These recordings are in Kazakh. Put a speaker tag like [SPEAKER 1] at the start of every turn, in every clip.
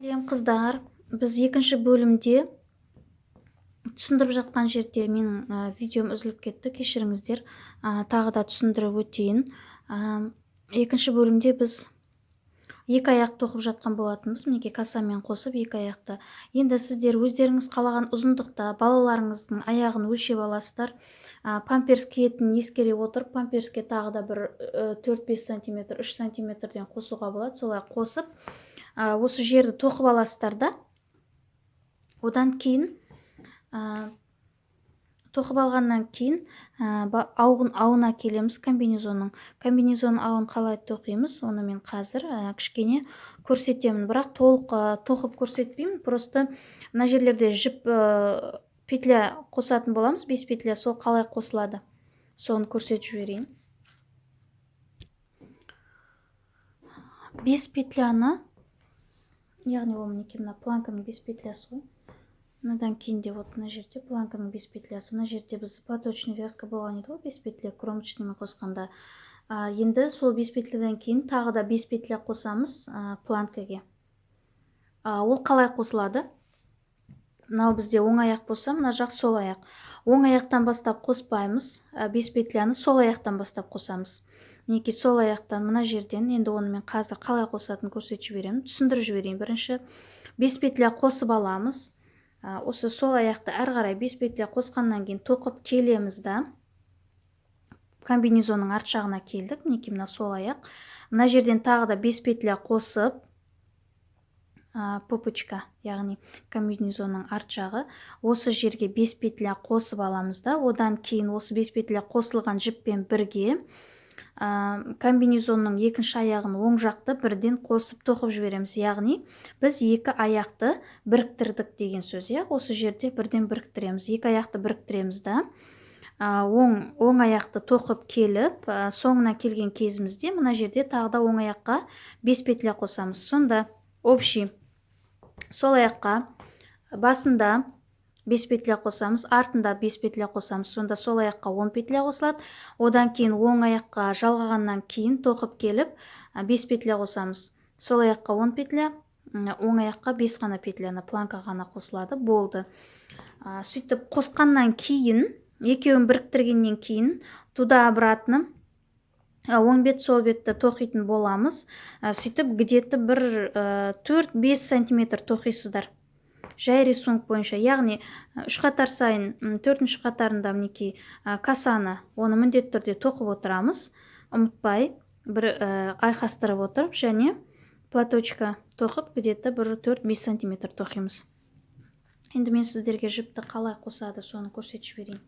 [SPEAKER 1] Сәлем, қыздар. Біз екінші бөлімде түсіндіріп жатқан жерде менің видеом үзіліп кетті, кешіріңіздер. Тағы да түсіндіріп өтейін. Екінші бөлімде біз екі аяқ тоқып жатқан болатынбыз. Мінекей, косамен қосып екі аяқты. Енді сіздер өздеріңіз қалаған ұзындықта балаларыңыздың аяғын өлшеп аласыздар. Памперс киетінін ескере отырып, памперске тағы да бір 4-5 сантиметр, 3 сантиметрден қосуға болады. Солай қосып, осы жерді тоқып аласыздар да. Одан кейін, тоқып алғаннан кейін, ауына келеміз комбинезонның. Комбинезонның ауын қалай тоқимыз, оны мен қазір, кішкене көрсетемін. Бірақ толық, тоқып көрсетпеймін. Просто мына жерлерде жіп, петля қосатын боламыз, 5 петля, сол қалай қосылады, соны көрсетіп жіберейін. 5 петляны, яғни ол мінекей мына планканың 5 петлясы ғой. Мынадан кейін де вот мына жерде планканың 5 петлясы. Мына жерде біз платочный вязка болған еді ғой, 5 петля кромочныймен қосқанда. Енді сол 5 петлядан кейін тағы да 5 петля қосамыз, планкаге. Ол қалай қосылады? Мынау бізде оң аяқ болса, мына жақ сол аяқ. Оң аяқтан бастап қоспаймыз, 5 петляны сол аяқтан бастап қосамыз. Мінекей сол аяқтан мына жерден, енді оны мен қазір қалай қосатынын көрсетіп жіберемін, түсіндіріп жіберейін. Бірінші 5 петля қосып аламыз. Осы сол аяқты әрі қарай 5 петля қосқаннан кейін тоқып келеміз да. Комбинезонның арт жағына келдік. Мінекей мына сол аяқ. Мына жерден тағы да 5 петля қосып, попочка, яғни комбинезонның арт жағы, осы жерге 5 петля қосып аламыз да. Одан кейін осы 5 петля қосылған жіппен бірге, комбинезонның екінші аяғын оң жақты бірден қосып тоқып жібереміз. Яғни біз екі аяқты біріктірдік деген сөз, иә? Осы жерде бірден біріктіреміз. Екі аяқты біріктіреміз да. Оң аяқты тоқып келіп, соңына келген кезімізде мына жерде тағы да оң аяққа 5 петля қосамыз. Сонда общий сол аяққа басында 5 петля қосамыз, артында 5 петля қосамыз. Сонда сол аяққа 10 петля қосылады. Одан кейін оң аяққа жалғағаннан кейін тоқып келіп, 5 петля қосамыз. Сол аяққа 10 петля, оң аяққа 5 ғана петляны, планка ғана қосылады. Болды. Сөйтіп қосқаннан кейін, екеуін біріктіргеннен кейін, туда обратно, оң бет сол бетті тоқитын боламыз. Сөйтіп где-то бір, 4-5 сантиметр тоқисыздар. Жай рисунок бойынша, яғни 3 қатар сайын, төртінші қатарында мінекей, косаны, оны міндетті түрде тоқып отырамыз, ұмытпай бір, айқастырып отырып, және платочка тоқып где-то бір 4-5 сантиметр тоқимыз. Енді мен сіздерге жіпті қалай қосады, соны көрсетіп жіберейін.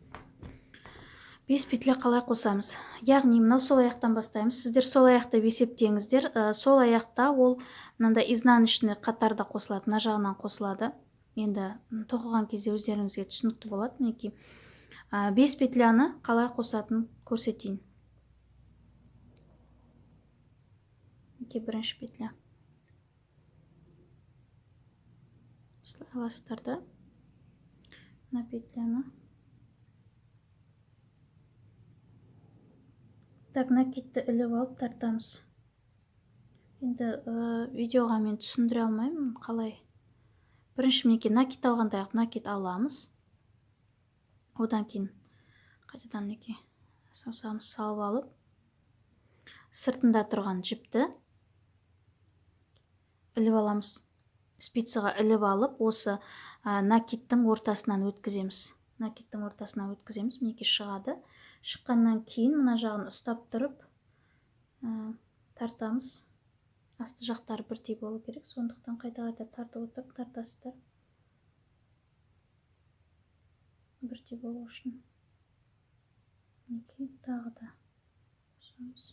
[SPEAKER 1] 5 петля қалай қосамыз? Яғни мынау сол аяқтан бастаймыз. Сіздер сол аяқ деп есептеңіздер. Сол аяқта ол мынандай изнаночный қатарда қосылады, мына жағынан қосылады. Енді тоқыған кезде өздеріңізге түсінікті болады. Мінекей, 5 петляны қалай қосатынын көрсетейін. Мінекей бірінші петля. Осылай аласыздар да мына петляны. Так, накидті іліп алып тартамыз. Енді, видеоға мен түсіндіре алмаймын қалай. Бірінші мінекей накид алғандай ақ накид аламыз. Одан кейін қайтадан мінекей саусағымызды салып алып, сыртында тұрған жіпті іліп аламыз. Спицаға іліп алып, осы, накидтің ортасынан өткіземіз. Накидтің ортасынан өткіземіз. Мінекей шығады. Шыққаннан кейін мына жағын ұстап тұрып, тартамыз. Асты жақтары бірдей болу керек, сондықтан қайта-қайта тартып отырып тартасыздар. Бірдей болу үшін. Мінекей тағы да қосамыз.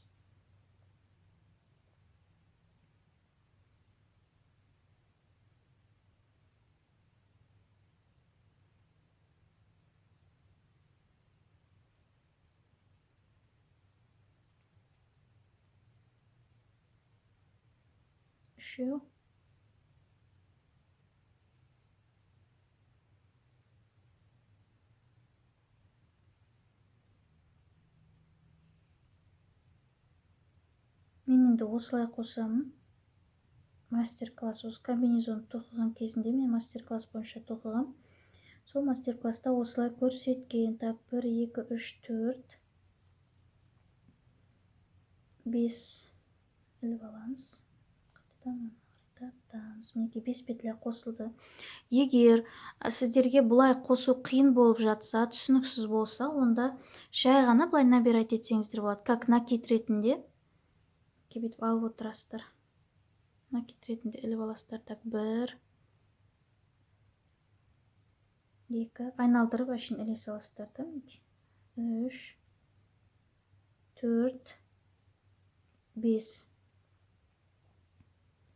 [SPEAKER 1] Үшеу. Мен енді осылай қосамын. Мастер-класс осы комбинезон тоқыған кезінде мен мастер-класс бойынша тоқығам. Сол мастер-класста осылай көрсеткен. Так, 1, 2, 3, 4, 5 іліп аламыз. Қайтадан тартамыз. Мінекей 5 петля қосылды. Егер сіздерге бұлай қосу қиын болып жатса, түсініксіз болса, онда жай ғана былай набирать етсеңіздер болады. Как накид ретінде бүйтіп алып отырасыздар. Накид ретінде іліп аласыздар. Так, 1, 2, айналдырып әшейін іле саласыздар да, мінекей. 3, 4, 5.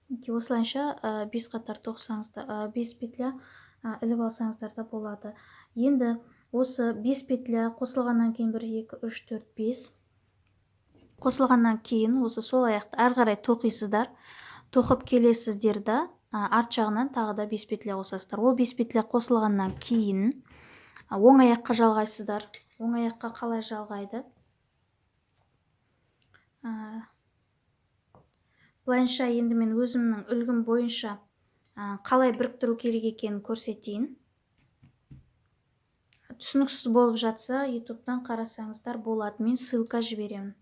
[SPEAKER 1] Мінекей осылайша 5 қатар тоқысаңыздар, 5 петля іліп алсаңыздар да болады. Енді осы 5 петля қосылғаннан кейін 1, 2, 3, 4, 5 қосылғаннан кейін осы сол аяқты әрі қарай тоқисыздар. Тоқып келесіздер да, арт жағынан тағы да 5 петля қосасыздар. Ол 5 петля қосылғаннан кейін оң аяққа жалғайсыздар. Оң аяққа қалай жалғайды? Былайынша енді мен өзімнің үлгім бойынша қалай біріктіру керек екенін көрсетейін. Түсініксіз болып жатса, YouTube'дан қарасаңыздар болады. Мен ссылка жіберемін.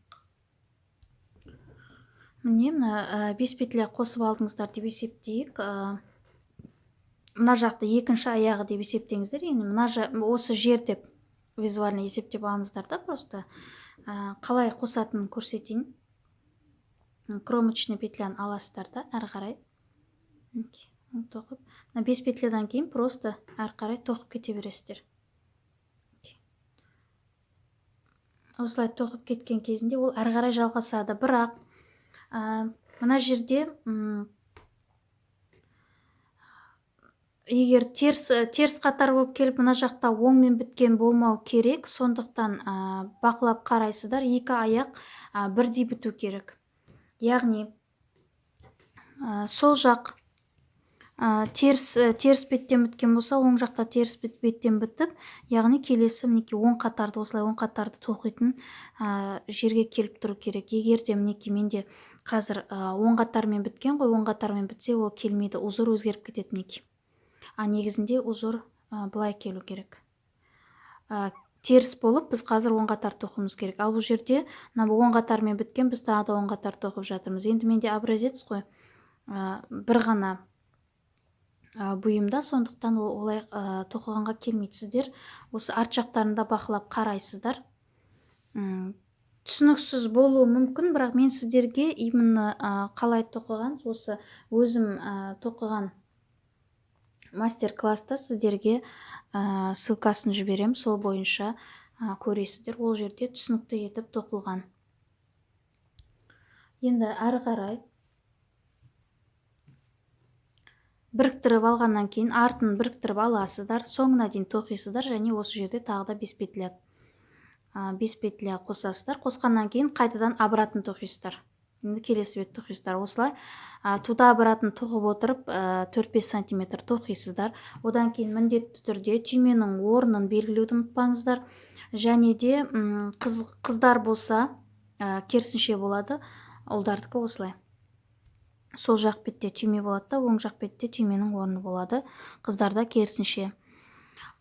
[SPEAKER 1] Міне мына 5 петля қосып алдыңыздар деп есептейік. Мына жақты екінші аяғы деп есептеңіздер. Енді мына осы жер деп визуально есептеп алыңыздар да, просто қалай қосатынын көрсетейін. Кромочный петляны аласыздар да, әрі қарай. Мінекей, оны тоқып. Мына 5 петлядан кейін просто әрі қарай тоқып кете бересіздер. Осылай тоқып кеткен кезінде ол әрі қарай жалғасады. Бірақ мына жерде, егер теріс қатар болып келіп, мына жақта оңмен біткен болмау керек. Сондықтан бақылап қарайсыздар, екі аяқ бірдей біту керек. Яғни, сол жақ, теріс беттен біткен болса, оң жақта теріс беттен бітіп, яғни келесі мінекей оң қатарды, осылай оң қатарды тоқитын жерге келіп тұру керек. Егер де мінекей менде қазір, оң қатармен біткен ғой, оң қатармен бітсе ол келмейді, узор өзгеріп кетеді мінекей. А негізінде узор былай келу керек. Теріс болып біз қазір оң қатар тоқуымыз керек. Ал бұл жерде мына оң қатармен біткен, біз тағы да оң қатар тоқып жатырмыз. Енді менде образец қой, бір ғана бұйымда, сондықтан ол олай тоқығанға келмейді. Сіздер осы арт жақтарында бақылап қарайсыздар. Түсініксіз болуы мүмкін, бірақ мен сіздерге именно қалай тоқыған, осы өзім тоқыған мастер-класста сіздерге ссылкасын жіберем, сол бойынша көресіздер. Ол жерде түсінікті етіп тоқылған. Енді әрі қарай біріктіріп алғаннан кейін артын біріктіріп аласыздар, соңына дейін тоқисыздар және осы жерде тағы да 5 петля қосасыздар. Қосқаннан кейін қайтадан обратно тоқисыздар. Енді келесі бет тоқисыздар. Осылай, туда обратно тоқып отырып, төрт-бес сантиметр тоқисыздар. Одан кейін міндетті түрде түйменің орнын белгілеуді ұмытпаңыздар. Және де, қыздар болса, керісінше болады, ұлдардікі осылай. Сол жақ бетте түйме болады да, оң жақ бетте түйменің орны болады. Қыздарда керісінше.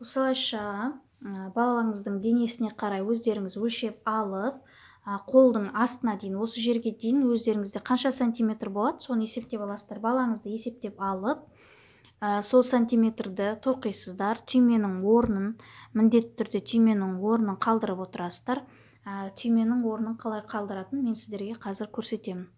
[SPEAKER 1] Осылайша, балаңыздың денесіне қарай өздеріңіз өлшеп алып, қолдың астына дейін, осы жерге дейін өздеріңізде қанша сантиметр болады, соны есептеп аласыздар. Балаңызды есептеп алып, сол сантиметрді тоқисыздар. Түйменің орнын, міндетті түрде түйменің орнын қалдырып отырасыздар. Түйменің орнын қалай қалдыратынын мен сіздерге қазір көрсетемін.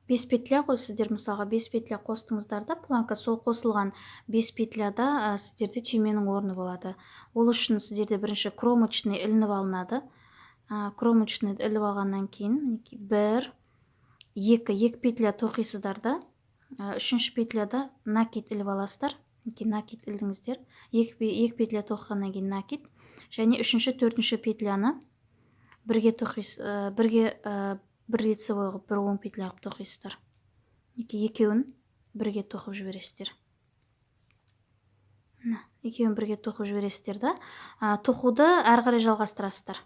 [SPEAKER 1] 5 петля ғой, сіздер мысалға 5 петля қостыңыздар да, планка сол қосылған 5 петляда, сіздерде түйменің орны болады. Ол үшін сіздерде бірінші кромочный ілініп алынады. Кромочный іліп алғаннан кейін мінекей 1, 2, 2 петля тоқисыздар да, үшінші петляда накид іліп аласыздар. Мінекей накид ілдіңіздер. 2 петля тоқығаннан кейін накид және үшінші, төртінші петляны бірге тоқисыз, бірге, бір лицевой қылып, бір оң петля қылып тоқисыздар. Мінекей екеуін бірге тоқып жібересіздер. Мына екеуін бірге тоқып жібересіздер да, тоқуды әрі қарай жалғастырасыздар.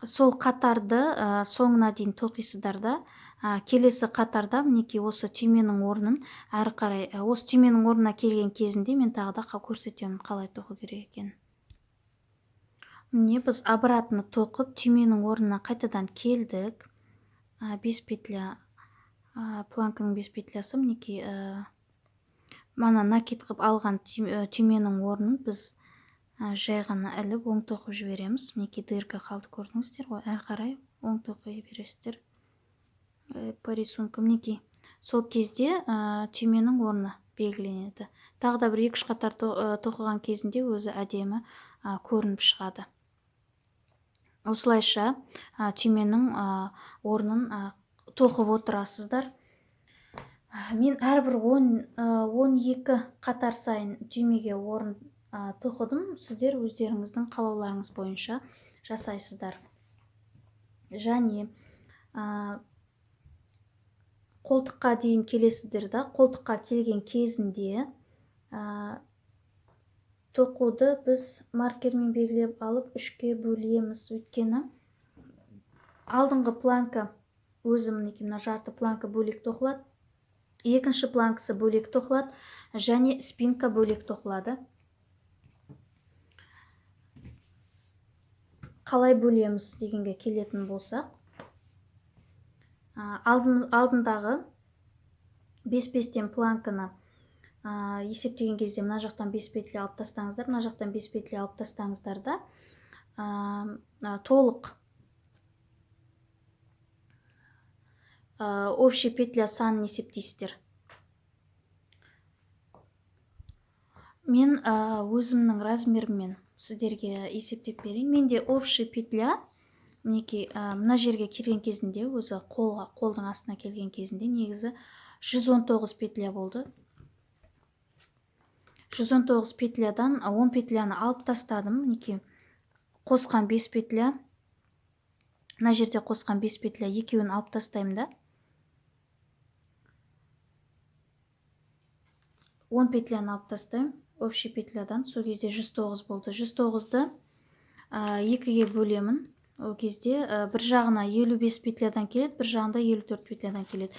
[SPEAKER 1] Сол қатарды соңына дейін тоқисыздар да, келесі қатарда мінекей осы түйменің орнын әрі қарай, осы түйменің орнына келген кезінде мен тағы да көрсетемін, қалай тоқу керек екенін. Міне біз обратно тоқып түйменің орнына қайтадан келдік. 5 петля, планканың 5 петлясы мінекей, мана накид қылып алған түйменің орнын біз жай ғана іліп оң тоқып жібереміз. Мінекей дырка қалды, көрдіңіздер ғой. Әрі қарай оң тоқи бересіздер. По рисунку мінекей сол кезде түйменің орны белгіленеді. Тағы да бір екі-үш қатар тоқыған кезінде өзі әдемі көрініп шығады. Осылайша түйменің орнын тоқып отырасыздар. Мен әрбір 12 қатар сайын түймеге орын тоқыдым. Сіздер өздеріңіздің қалауларыңыз бойынша жасайсыздар. Және қолтыққа дейін келесіздер да, қолтыққа келген кезінде тоқуды біз маркермен белгілеп алып 3-ке бөлеміз. Өйткені алдыңғы планка өзі мінекей мына жарты планка бөлек тоқылады, екінші планкасы бөлек тоқылады және спинка бөлек тоқылады. Қалай бөлеміз дегенге келетін болсақ, алдындағы бес-бестен планканы есептеген кезде мына жақтан 5 петля алып тастаңыздар, мына жақтан 5 петля алып тастаңыздар да, толық общий петля санын есептейсіздер. Мен өзімнің размеріммен сіздерге есептеп берейін. Менде общий петля мінекей, мына жерге келген кезінде, өзі қолдың астына келген кезінде негізі 119 петля болды. 119 петлядан 10 петляны алып тастадым. Мінекей қосқан 5 петля, мына жерде қосқан 5 петля екеуін алып тастаймын да. 10 петляны алып тастаймын общий петлядан. Сол кезде 109 болды. 109-ды екіге бөлемін. Ол кезде бір жағына 55 петлядан келеді, бір жағында 54 петлядан келеді.